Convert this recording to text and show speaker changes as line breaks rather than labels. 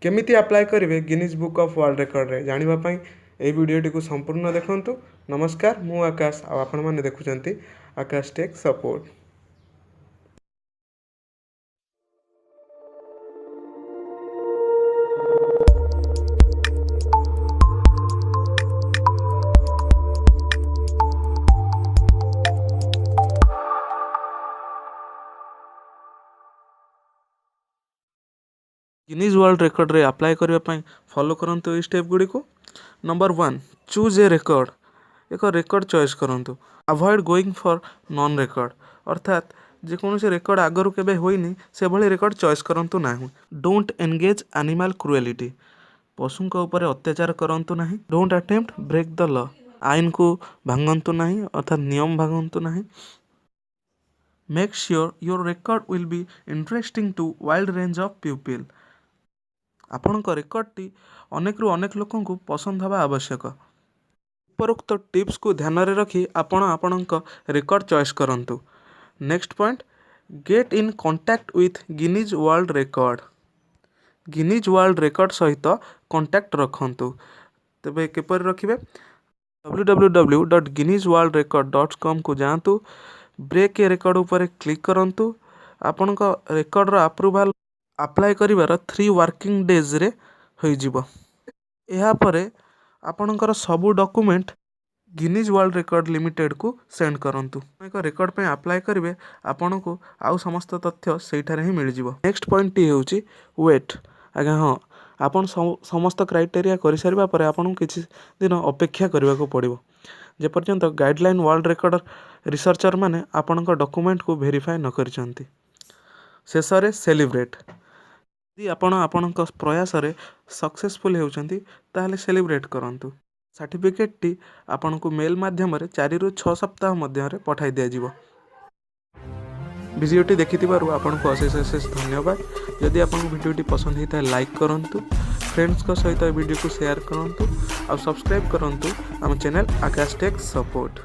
କେମିତି ଆପ୍ଲାଏ କରିବେ Guinness book of world ରେକର୍ଡ଼ରେ, ଜାଣିବା ପାଇଁ ଏହି ଭିଡ଼ିଓଟିକୁ ସମ୍ପୂର୍ଣ୍ଣ ଦେଖନ୍ତୁ। ନମସ୍କାର, ମୁଁ ଆକାଶ ଆଉ ଆପଣମାନେ ଦେଖୁଛନ୍ତି Akash tech support. Guinness world ରେକର୍ଡ଼ରେ ଆପ୍ଲାଏ କରିବା ପାଇଁ ଫଲୋ କରନ୍ତୁ ଏଇ ଷ୍ଟେପ୍ ଗୁଡ଼ିକୁ। Number 1, choose a record. ଏକ ରେକର୍ଡ଼ ଚଏସ୍ କରନ୍ତୁ। Avoid going for non record, ଅର୍ଥାତ୍ ଯେକୌଣସି ରେକର୍ଡ଼ ଆଗରୁ କେବେ ହୋଇନି, ସେଭଳି ରେକର୍ଡ଼ ଚଏସ୍ କରନ୍ତୁ ନାହିଁ। Don't engage animal cruelty, ପଶୁଙ୍କ ଉପରେ ଅତ୍ୟାଚାର କରନ୍ତୁ ନାହିଁ। Don't attempt break the law, ଆଇନକୁ ଭାଙ୍ଗନ୍ତୁ ନାହିଁ, ଅର୍ଥାତ୍ ନିୟମ ଭାଙ୍ଗନ୍ତୁ ନାହିଁ। Make sure your record will be interesting to wide range of people, ଆପଣଙ୍କ ରେକର୍ଡ଼ଟି ଅନେକରୁ ଅନେକ ଲୋକଙ୍କୁ ପସନ୍ଦ ହେବା ଆବଶ୍ୟକ। ଉପରୋକ୍ତ ଟିପ୍ସକୁ ଧ୍ୟାନରେ ରଖି ଆପଣ ଆପଣଙ୍କ ରେକର୍ଡ଼ ଚଏସ୍ କରନ୍ତୁ। Next point, get in contact with Guinness World Record. Guinness World Record ସହିତ କଣ୍ଟାକ୍ଟ ରଖନ୍ତୁ। ତେବେ କିପରି ରଖିବେ? www.guinnessworldrecord.comକୁ ଯାଆନ୍ତୁ, ବ୍ରେକ୍ ଏ ରେକର୍ଡ଼ ଉପରେ କ୍ଲିକ୍ କରନ୍ତୁ। ଆପଣଙ୍କ ରେକର୍ଡ଼ର ଆପ୍ରୁଭାଲ୍ ଆପ୍ଲାଏ କରିବାର 3 ୱାର୍କିଂ ଡେଜ୍ରେ ହୋଇଯିବ। ଏହାପରେ ଆପଣଙ୍କର ସବୁ ଡକୁମେଣ୍ଟ ଗିନିଜ୍ ୱାର୍ଲଡ଼ ରେକର୍ଡ଼ ଲିମିଟେଡ଼କୁ ସେଣ୍ଡ କରନ୍ତୁ। ଏକ ରେକର୍ଡ଼ ପାଇଁ ଆପ୍ଲାଏ କରିବେ, ଆପଣଙ୍କୁ ଆଉ ସମସ୍ତ ତଥ୍ୟ ସେଇଠାରେ ହିଁ ମିଳିଯିବ। ନେକ୍ସଟ ପଏଣ୍ଟଟି ହେଉଛି ୱେଟ୍। ଆଜ୍ଞା ହଁ, ଆପଣ ସମସ୍ତ କ୍ରାଇଟେରିଆ କରିସାରିବା ପରେ ଆପଣଙ୍କୁ କିଛି ଦିନ ଅପେକ୍ଷା କରିବାକୁ ପଡ଼ିବ, ଯେପର୍ଯ୍ୟନ୍ତ ଗାଇଡ଼ଲାଇନ୍ ୱାର୍ଲଡ଼ ରେକର୍ଡ଼ ରିସର୍ଚ୍ଚର ମାନେ ଆପଣଙ୍କ ଡକୁମେଣ୍ଟକୁ ଭେରିଫାଏ ନ କରିଛନ୍ତି। ଶେଷରେ ସେଲିବ୍ରେଟ୍। ଯଦି ଆପଣ ଆପଣଙ୍କ ପ୍ରୟାସରେ ସକ୍ସେସଫୁଲ୍ ହେଉଛନ୍ତି, ତାହେଲେ ସେଲିବ୍ରେଟ୍ କରନ୍ତୁ। ସାର୍ଟିଫିକେଟ୍ଟି ଆପଣଙ୍କୁ ମେଲ୍ ମାଧ୍ୟମରେ 4ରୁ 6 ସପ୍ତାହ ମଧ୍ୟରେ ପଠାଇ ଦିଆଯିବ। ଭିଡ଼ିଓଟି ଦେଖିଥିବାରୁ ଆପଣଙ୍କୁ ଅଶେଷ ଅଶେଷ ଧନ୍ୟବାଦ। ଯଦି ଆପଣଙ୍କୁ ଭିଡ଼ିଓଟି ପସନ୍ଦ ହେଇଥାଏ, ଲାଇକ୍ କରନ୍ତୁ, ଫ୍ରେଣ୍ଡସ୍ଙ୍କ ସହିତ ଏ ଭିଡ଼ିଓକୁ ସେୟାର କରନ୍ତୁ ଆଉ ସବସ୍କ୍ରାଇବ୍ କରନ୍ତୁ ଆମ ଚ୍ୟାନେଲ୍ ଆକାଶ ଟେକ୍ ସପୋର୍ଟ।